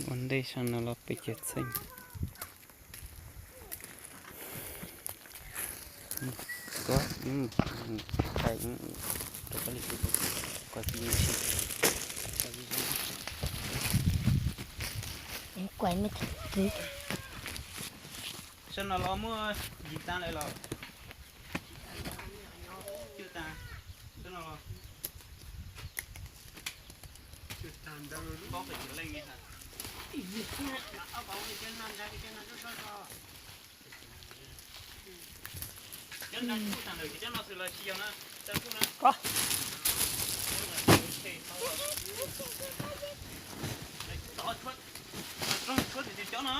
Ua ntej sab no los peb caug txheej. Sab no los muaj yim tag lawm los? Cwj tag. Sab no los? Cwj tag ntawd. Pob pem cov leej ne ha. Cov nrad kuj tag lawm, cov no xwb los tsis yog na. Cov kuj na. Rooj tshuab tim cov no.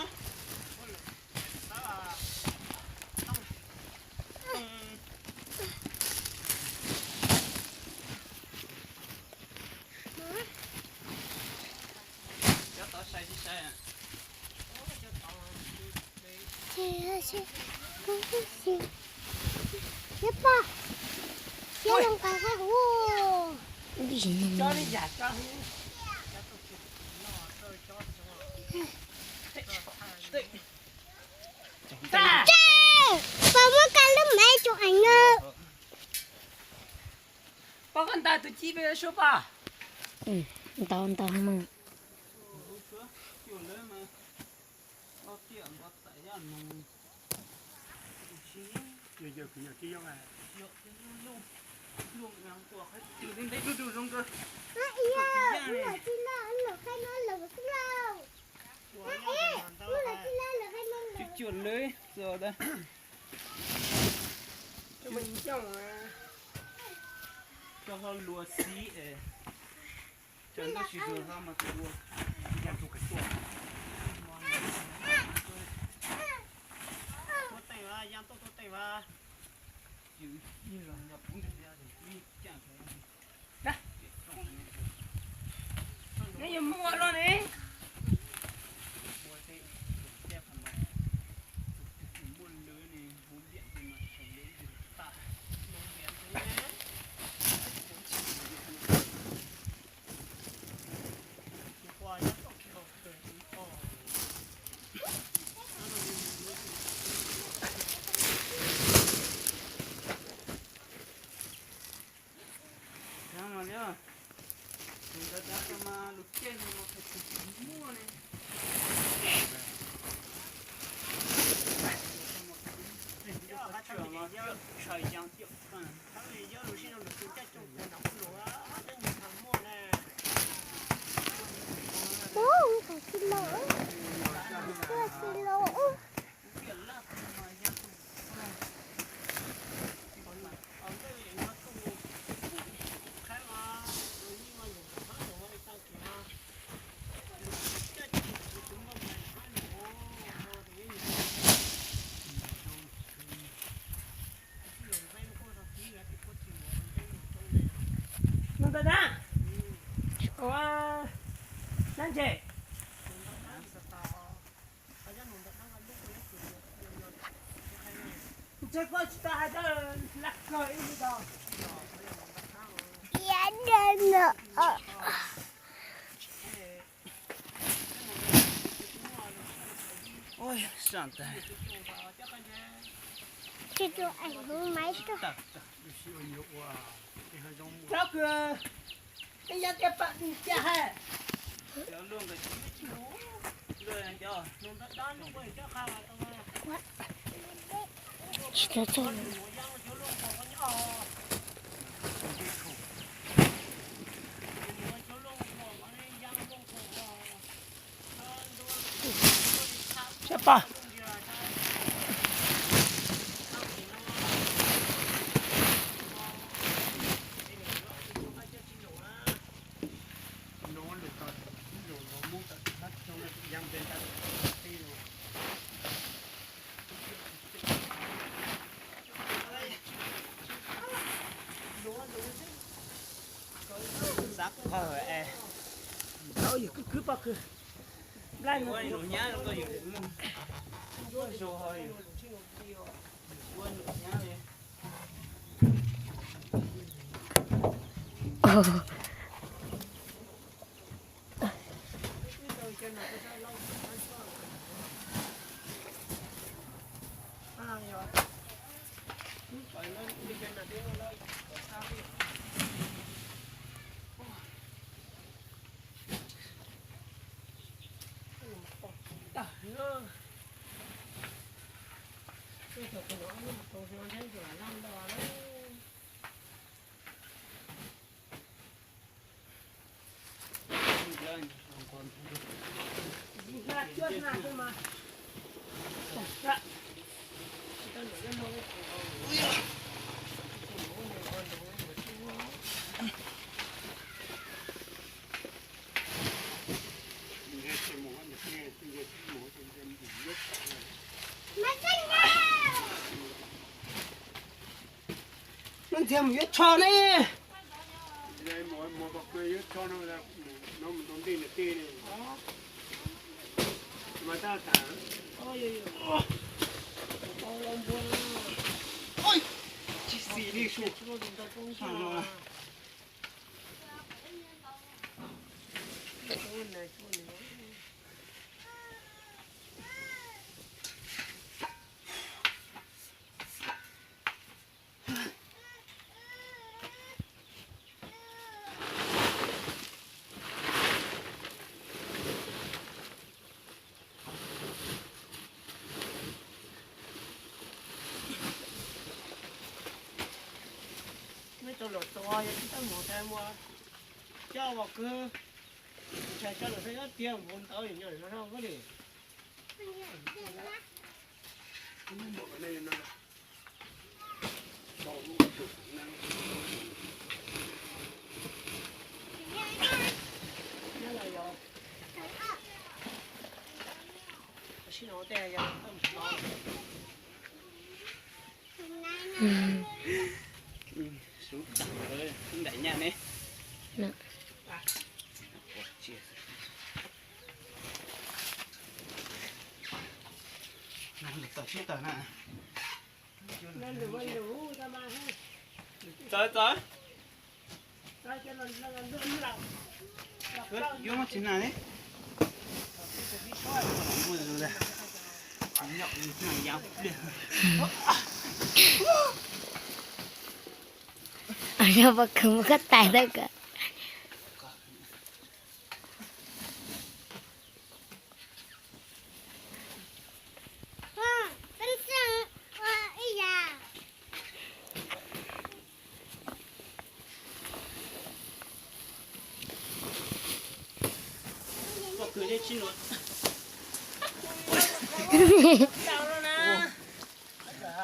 Pab muab kab lub maiv tso eev na. Pab koj ntaus tus ci peb suab pab. Ntaus ntaus mas. Cuam lawv txog da. Coj hlo luas xib es. Cov ntuj tsis zuag hlo mas tus ua. Tuab teej vas, yaa tuaj tuab teej vas. Neb yuav muaj los ne. Tus ntawd tab mas lus caij no mas pes tsawg tsis muaj ne. Tshwm los tshwm yas thiab. Ub, qhov tsis los, tsis los. Nug ntawm dab, ua dab ntses. Ntshe koj tsis tau hais tau lab kawg ib li tau. Ua dab no. Ua, sab ntag. Tsis tus eem hauv maiv tag. Tsob kws ib yam tias pam tis cas hais. Tsis tau txog. Siab pab. Xav qawg es. Ntau yog kwv kwv poj kws. Nplaj ua nws nyab koj yus mus. Ua zoo ho yus. Ua nws nyab li. Nws ntxias mus yuav tsho ne. Tsis xis li su. Neb tau luam tua yog tsis tau mus tas muaj coj ua kwv, ntshai coj lus xyov tiag npuv ntawd nyuam no li. Sub tag ntaim nyaj ne. Tawm sib tawm na. Txawv txawv. Yuav muab tsis nag ne. Yog pob kws muab koj tais tau kawg.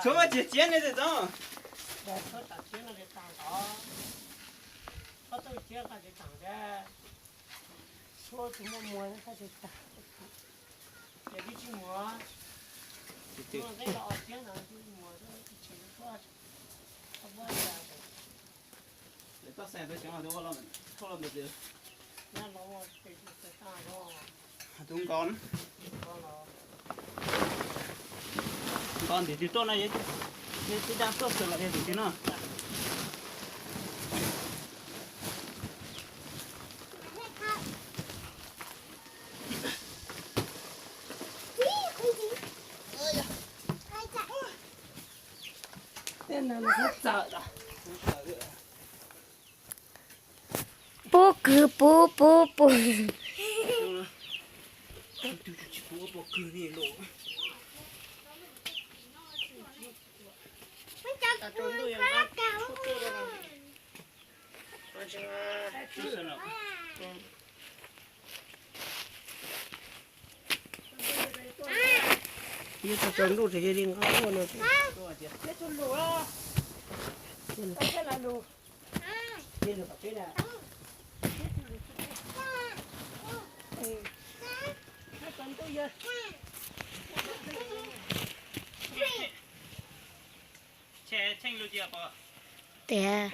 Tshuav mas txiav txiav ne txom. Tus nkaus, nkaus ntim twg tuaj no, nej tib dab tuaj xwb los yog tus twg no. Pub kwv pub pub pub. Ib tug tsaus ntuj ces yog li nqaj quaj no. Tias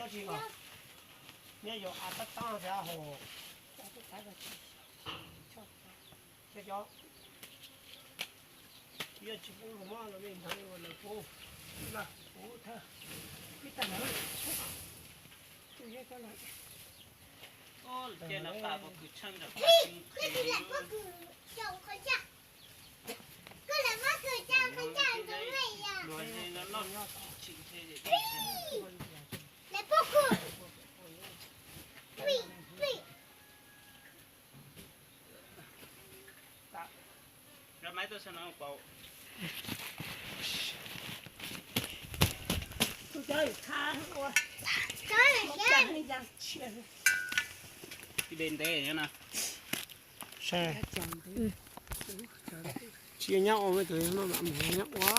Tsis nyob ua, tus nyob ua,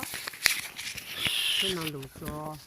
tsis no lus tso.